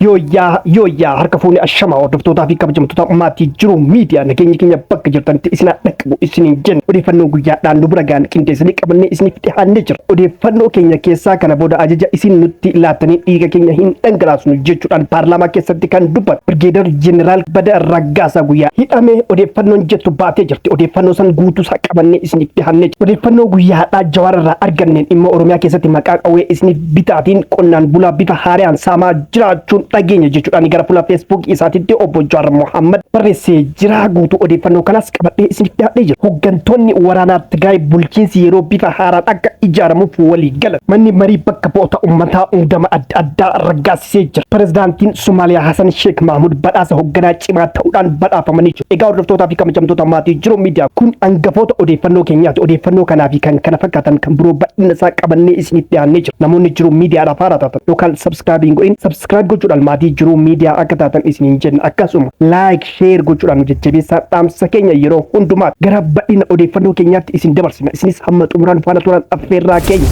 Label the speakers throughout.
Speaker 1: Yooyyaa yooyyaa harka fuunee ashamaa hordoftootaa fi kabajamtoota maatii jiru miidiyaa nageenya keenya bakka jirtanitti isin haa dhaqqabu isiniin jenna. Odeeffannoo guyyaadhaan nu bira gahan qindeessanii qabannee isiniif dhiyaannee jira. Odeeffannoo keenya keessaa kana booda ajaja isin nutti laattanii dhiiga keenya hin dhangalaasnu jechuudhaan paarlaamaa keessatti kan dubbatu Birgeedar Jeneraal Bada Raggaasaa guyyaa hidhamee odeeffannoon jettu baatee jirti. Odeeffannoo san guutuusaa qabannee isiniif dhiyaannee jira. Odeeffannoo guyyaadhaa Jawaar irraa arganneen dhimma Oromiyaa keessatti maqaa qawwee isiniif bitaatiin qonnaan bulaa bifa haaraan saamaa jiraachuun dhageenya jechuudhaan gara fuula Facebook isaatitti obbo Jawaar Mohammad barreessee jira. Guutuu odeeffannoo kanaas qabadhee isiniif dhiyaadhee jira. Hooggantoonni waraanaa Tigraay bulchiinsi yeroo bifa haaraan akka ijaaramuuf walii galan. Manni marii bakka bu'oota uummataa muudama adda addaa raggaasisee jira. Pirezidaantiin Somaaliyaa Hasan Sheek Mahmud badhaasa hoogganaa cimaa ta'uudhaan badhaafamanii jiru. Egaa hordoftootaa fi kabajamtoota maatii jiru miidiyaa kun hangafoota odeeffannoo keenyaati. Odeeffannoo kanaa fi kan kana fakkaatan kan biroo bal'ina isaa qabannee isiniif dhiyaannee jira. Namoonni jiru miidiyaadhaaf haaraa taatan yookaan subscribe hin godhin subscribe gochuudhaan maatii jiru miidiyaa akka taatan isiniin jenna. Akkasuma like share gochuudhaan nu jajjabeessaa dhaamsa keenya yeroo hundumaa gara bal'ina odeeffannoo keenyaatti isin dabarsina. Isinis hamma xumuraan faana turan affeerraa keenya.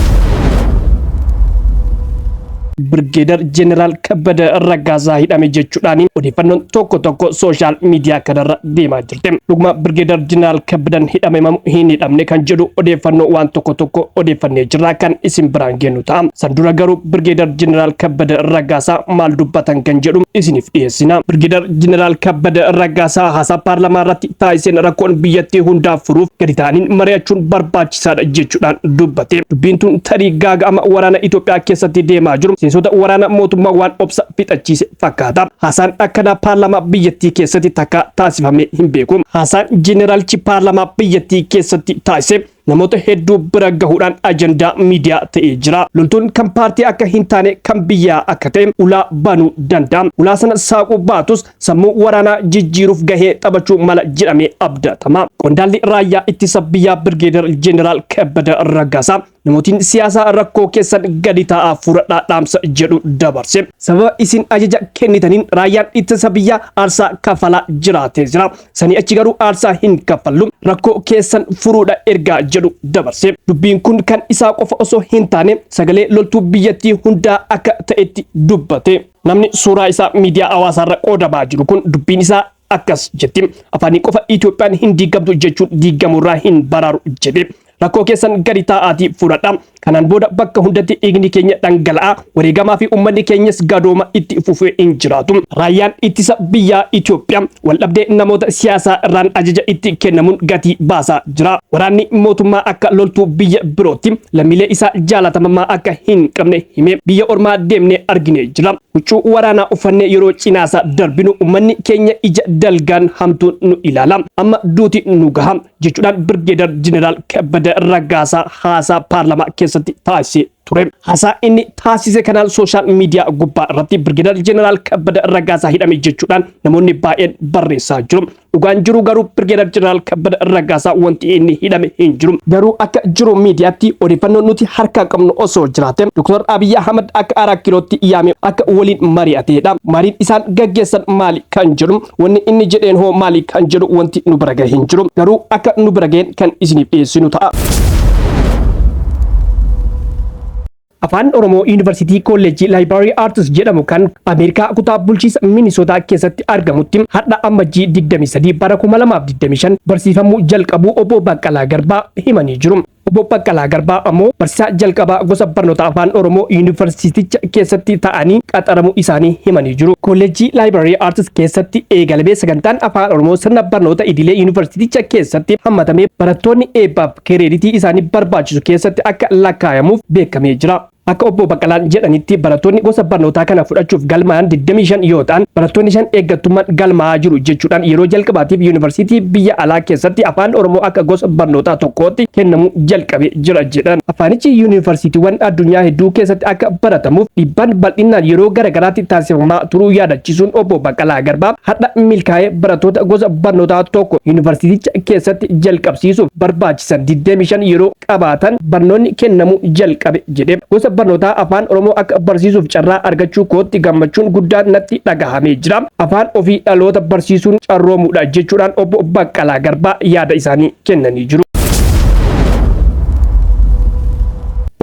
Speaker 1: Birgeedar Jeneraal Kabbada Raggaasaa hidhame jechuudhaan odeeffannoon tokko tokko sooshaal miidiyaa kanarra deemaa jirti. Dhuguma Birgeedar Jeneraal Kabbadan hidhame mamu hin hidhamne kan jedhu odeeffannoo waan tokko tokko odeeffannee jirra kan isin biraan geennu ta'a. San dura garuu Birgeedar Jeneraal Kabbada Raggaasaa maal dubbatan kan jedhu isiniif dhiyeessina. Birgeedar Jeneraal Kabbada Raggaasaa haasaa paarlamaa irratti taasiseen rakkoon biyyattii hundaa furuuf gadi ta'aniin mari'achuun barbaachisaadha jechuudhaan dubbate. Dubbiin tun tarii gaaga'ama waraana Itoophiyaa keessatti deemaa jiru miseensota waraana mootummaa waan obsa fixachiise fakkaata. Haasaan akkanaa paarlaamaa biyyattii keessatti takka taasifamee hin beeku. Haasaan jeneraalchi paarlaamaa biyyattii keessatti taasise namoota hedduu bira gahuudhaan ajandaa miidiyaa ta'ee jira. Loltuun kan paartii akka hin taane kan biyyaa akka ta'e ulaa banuu danda'a. Ulaa sana saaquu baatus sammuu waraanaa jijjiiruuf gahee taphachuu mala jedhamee abdatama. Qondaalli raayyaa ittisa biyyaa Birgeedar Jeneraal Kabbada Raggaasaa namootiin siyaasaa rakkoo keessan gadi taa'aa furadhaa dhaamsa jedhu dabarse. Sababa isin ajaja kennitaniin raayyaan ittisa biyyaa aarsaa kafalaa jiraatee jira. Sanii achi garuu aarsaa hin kaffallu. Rakkoo keessan furuudha ergaa jedhu dabarse. Dubbiin kun kan isaa qofa osoo hin taane sagalee loltuu biyyattii hundaa akka ta'etti dubbate. Namni suuraa isaa miidiyaa hawaasaarra qoodamaa jiru kun dubbiin isaa akkas jetti. Afaanii qofa Itoophiyaan hin diigamtu jechuun diigamurraa hin baraaru jedhe. Rakkoo keessan gadi taa'aatii fudhadha. Kanaan booda bakka hundatti dhiigni keenya dhangala'aa, wareegamaa fi uummanni keenyas gadooma itti fufee hin jiraatu. Raayyaan ittisa biyyaa Itoophiyaa waldhabdee namoota siyaasaa irraan ajaja itti kennamuun gatii baasaa jira. Waraanni mootummaa akka loltuu biyya birootti lammiilee isaa jaalatamummaa akka hin qabne hime. Biyya ormaa deemnee argine jira. Huccuu waraanaa uffannee yeroo cinaasaa darbinu uummanni keenya ija dalgaan hamtuun nu ilaala. Amma duuti nu gaha jechuudhaan Birgeedar Jeneraal Kabbada Raggaasaa haasaa paarlamaa keessatti taasisee ture. Haasaa inni taasise kanaan sooshaal miidiyaa gubbaa irratti Birgeedar Jeneraal Kabbada Raggaasaa hidhame jechuudhaan namoonni baay'een barreessaa jiru. Dhugaan jiru garuu Birgeedar Jeneraal Kabbada Raggaasaa wanti inni hidhame hin jiru. Garuu akka jiru miidiyaatti odeeffannoo nuti harkaa qabnu osoo jiraate Dr. Abiyyi Ahmad akka Araa Kiilootti yaame akka waliin mari'ateedha. Mariin isaan gaggeessan maali kan jedhu wanni inni jedheen hoo maali kan jedhu wanti nu bira gahe hin jiru. Garuu akka nu bira gaheen kan isiniif dhiyeessinu ta'a. Afaan Oromoo Yuunivarsiitii Kolleejjii Laayibraarii Aartis jedhamu kan Ameerikaa kutaa bulchiinsa Minisootaa keessatti argamutti har'a Ammajjii 23 bara 2025 barsiifamuu jalqabuu obbo Baqqalaa Garbaa himanii jiru. Obbo Baqqalaa Garbaa ammoo barsiisaa jalqabaa gosa barnoota Afaan Oromoo yuunivarsiiticha keessatti ta'anii qaxaramuu isaanii himanii jiru. Kolleejjii Laayibraarii Aartis keessatti eegalamee sagantaan Afaan Oromoo sirna barnoota idilee yuunivarsiiticha keessatti hammatamee barattoonni eebbaaf kireeditii isaanii barbaachisu keessatti akka lakkaayamuuf beekamee jira. Akka obbo Baqqalaan jedhanitti barattoonni gosa barnootaa kana fudhachuuf galmaa'an 25 yoo ta'an barattoonni 5 eeggattummaan galmaa'aa jiru jechuudhaan yeroo jalqabaatiif yuunivarsiitii biyya alaa keessatti Afaan Oromoo akka gosa barnootaa tokkootti kennamuu jalqabe jira jedhan. Afaanichi yuunivarsiitiiwwan addunyaa hedduu keessatti akka baratamuuf dhiibbaan bal'inaan yeroo garagaraatti taasifamaa turuu yaadachiisuun obbo Baqqalaa Garbaa har'a milkaa'ee barattoota gosa barnootaa tokko yuunivarsiiticha keessatti jalqabsiisuuf barbaachisan 25 yeroo qabaatan barnoonni kennamuu jalqabe jedhe. Gosa barnootaa Afaan Oromoo akka barsiisuuf carraa argachuu kootti gammachuun guddaan natti dhagahamee jira. Afaan ofii dhaloota barsiisuun carroomuudha jechuudhaan obbo Baqqalaa Garbaa yaada isaanii kennanii jiru.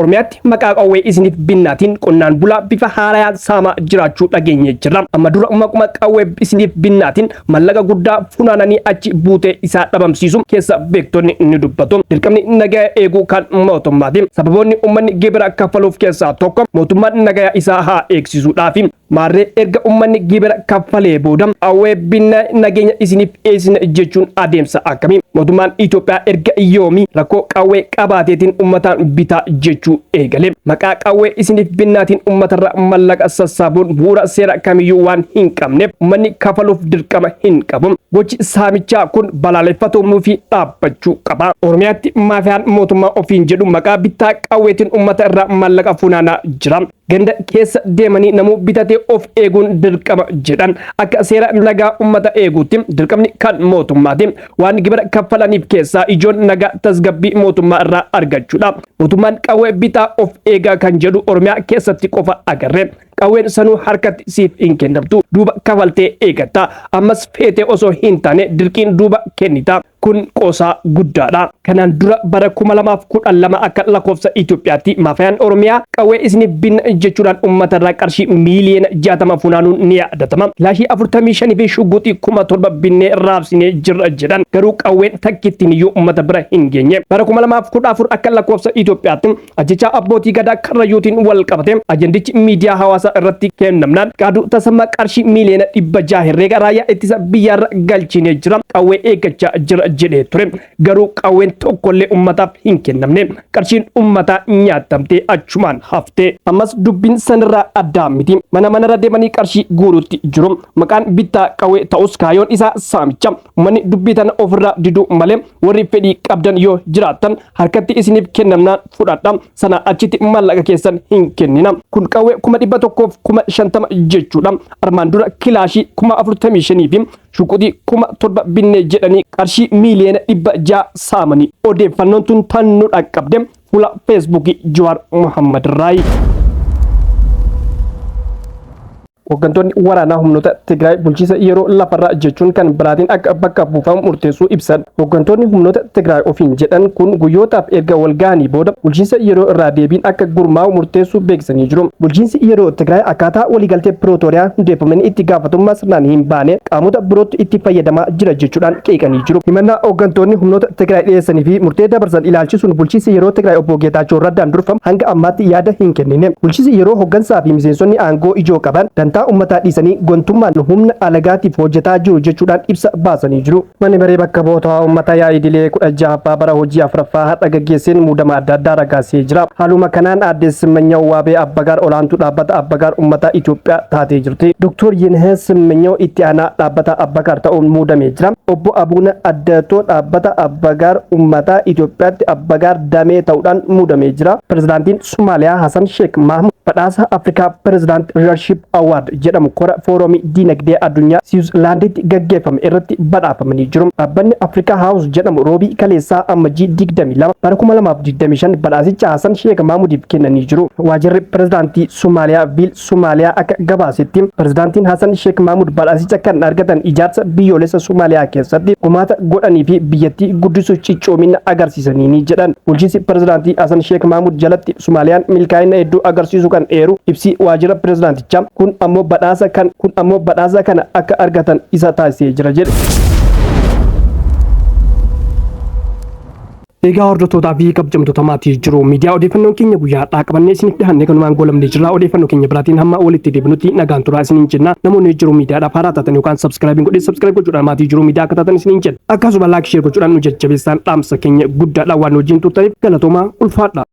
Speaker 1: Oromiyaatti maqaa qawwee isiniif binnaatiin qonnaan bulaa bifa haarayaan saamaa jiraachuu dhageenye jirra. Amma dura maquma qawwee isiniif binnaatiin mallaqa guddaa funaananii achi buutee isaa dhabamsiisu keessa beektonni ni dubbatu. Dirqamni nagaya eeguu kan mootummaati. Sababoonni uummanni gibira kaffaluuf keessaa tokko mootummaan nagaya isaa haa eegsisuudhaafi. Maarree erga uummanni gibira kaffalee booda qawwee binna nageenya isiniif eegsina jechuun adeemsa akkamii? Mootummaan Itoophiyaa erga yoomii rakkoo qawwee qabaateetiin uummataan bitaa jechuu eegale. Maqaa qawwee isiniif binnaatiin uummatarra mallaqa sassaabuun bu'uura seera kamiyyuu waan hin qabneef uummanni kafaluuf dirqama hin qabu. Gochi saamichaa kun balaaleffatamuu fi dhaabbachuu qaba. Oromiyaatti maafiyaan mootummaa ofiin jedhu maqaa bittaa qawweetiin uummata irraa mallaqa funaanaa jira. Ganda keessa deemanii namuu bitatee of eeguun dirqama jedhan. Akka seera nagaa uummata eeguutti dirqamni kan mootummaati. Waan gibira kaffalaniif keessaa ijoon nagaa tasgabbii mootummaa irraa argachuudha. Mootummaan qawwee bitaa of eegaa kan jedhu Oromiyaa keessatti qofa agarre. Qawween sanuu harkatti siif hin kennamtu. Duuba kafaltee eegatta. Ammas feetee osoo hin taane dirqiin duuba kennita. Kun qoosaa guddaadha. Kanaan dura bara 2012 akka lakkoofsa Itoophiyaatti maafiyaan Oromiyaa qawwee isiniif binna jechuudhaan uummata irraa qarshii miiliyoona 60 funaanuun ni yaadatama. Kilaashii 45 fi shugguxii 7,000 binnee raabsinee jirra jedhan, garuu qawween takkittiin iyyuu uummata bira hin geenye. Bara 2014 akka lakkoofsa Itoophiyaatti ajjechaa abbootii gadaa Karrayyuutiin wal qabate ajandichi miidiyaa hawaasaa irratti kennamnaan Qaaduu Tasammaa qarshii miiliyoona 600 herreega raayyaa ittisa biyyaarra galchinee jira, qawwee eeggachaa jira jedhee ture. Garuu qawween tokkollee uummataaf hin kennamne. Qarshiin uummataa nyaatamtee achumaan hafte. Ammas dubbiin sanirraa addaa miti. Mana manarra deemanii qarshii guuruutti jiru. Maqaan bittaa qawwee ta'us kaayoon isaa saamicha. Uummanni dubbii tana ofirraa diduu malee warri fedhii qabdan yoo jiraattan harkatti isiniif kennamnaan fudhadha. Sana achitti maallaqa keessan hin kennina. Kun qawwee 150,000 jechuudha. Armaan dura kilaashii 45,000 fi shuquxii 7,000 binnee jedhanii qarshii miiliyoona 600 saamanii. Odeeffannoon tun tan nu dhaqqabde fuula Feesbuukii Jawaar Muhammad Raayi. Hooggantoonni waraanaa humnoota Tigraay bulchiinsa yeroo lafarraa jechuun kan biraatiin akka bakka buufamu murteessuu ibsan. Hooggantoonni humnoota Tigraay ofiin jedhan kun guyyootaaf erga wal gahanii booda bulchiinsa yeroo irraa deebiin akka gurmaa'u murteessuu beeksisanii jiru. Bulchiinsi yeroo Tigraay akkaataa waliigaltee Pirootooriyaa hundeeffamanii itti gaafatamummaa sirnaan hin baane qaamota birootti itti fayyadamaa jira jechuudhaan qeeqanii jiru. Himannaa hooggantoonni humnoota Tigraay dhiyeessanii fi murtee dabarsan ilaalchisuun bulchiinsi yeroo Tigraay obbo Geetaachoo Raddaan durfamu hanga ammaatti yaada hin kennine. Bulchiinsi yeroo hooggansaa fi miseensonni aangoo ijoo qaban dantaa uummataa dhiisanii gontummaan humna alagaatiif hojjetaa jiru jechuudhaan ibsa baasanii jiru. Manni maree bakka bu'oota uummataa yaa'ii idilee 16ffaa bara hojii afuraffaa har'a gaggeesseen muudama adda addaa raggaasisee jira. Haaluma kanaan aadde Simmanyaw Waabee Abbagaar olaantuu dhaabbata Abbagaar Uummataa Itoophiyaa taatee jirti. Doktor Yinhee Simmanyaw itti aanaa dhaabbata Abbagaar ta'uun muudamee jira. Obbo Abuuna Addatoo dhaabbata Abbagaar Uummataa Itoophiyaatti Abbagaar damee ta'uudhaan muudamee jira. Pirezidaantiin Somaaliyaa Hasan Sheek Mahmud badhaasa Afrikaa President Leadership Award jedhamu kora foorumii diinagdee addunyaa Siwiizerlaanditti gaggeeffame irratti badhaafamanii jiru. Dhaabbanni Afrikaa House jedhamu roobii kaleessaa Ammajjii 22 bara 2025 badhaasicha Hasan Sheek Mahmudiif kennanii jiru. Waajjirri pirezidaantii Somaaliyaa Viil Somaaliyaa akka gabaasetti pirezidaantiin Hasan Sheek Mahmud badhaasicha kan argatan ijaarsa biyyoolessa Somaaliyaa keessatti gumaata godhanii fi biyyattii guddisuuf cichoomina agarsiisanii ni jedhan. Bulchiinsi pirezidaantii Hasan Sheek Mahmud jalatti Somaaliyaan milkaa'ina hedduu agarsiisu kan eeru ibsi waajjira pirezidaantichaa kun ammoo badhaasa kana akka argatan isa taasisee jira jedhe. Egaa hordoftootaa fi kabajamtoota maatii jiru miidiyaa, odeeffannoon keenya guyyaa har'aa qabannee isiniif dhiyaanne kanumaan goolamnee jirra. Odeeffannoo keenya biraatiin hamma walitti deebinutti nagaan turaa isiniin jenna. Namoonni jiru miidiyaadhaaf haaraa taatan yookaan subscribe godhee subscribe gochuudhaan maatii jiru miidiyaa akka taatan isiniin jenna. Akkasuma like, share gochuudhaan nu jajjabeessaan dhaamsa keenya guddaadha. Waan wajjin turtaniif galatoomaa, ulfaadha.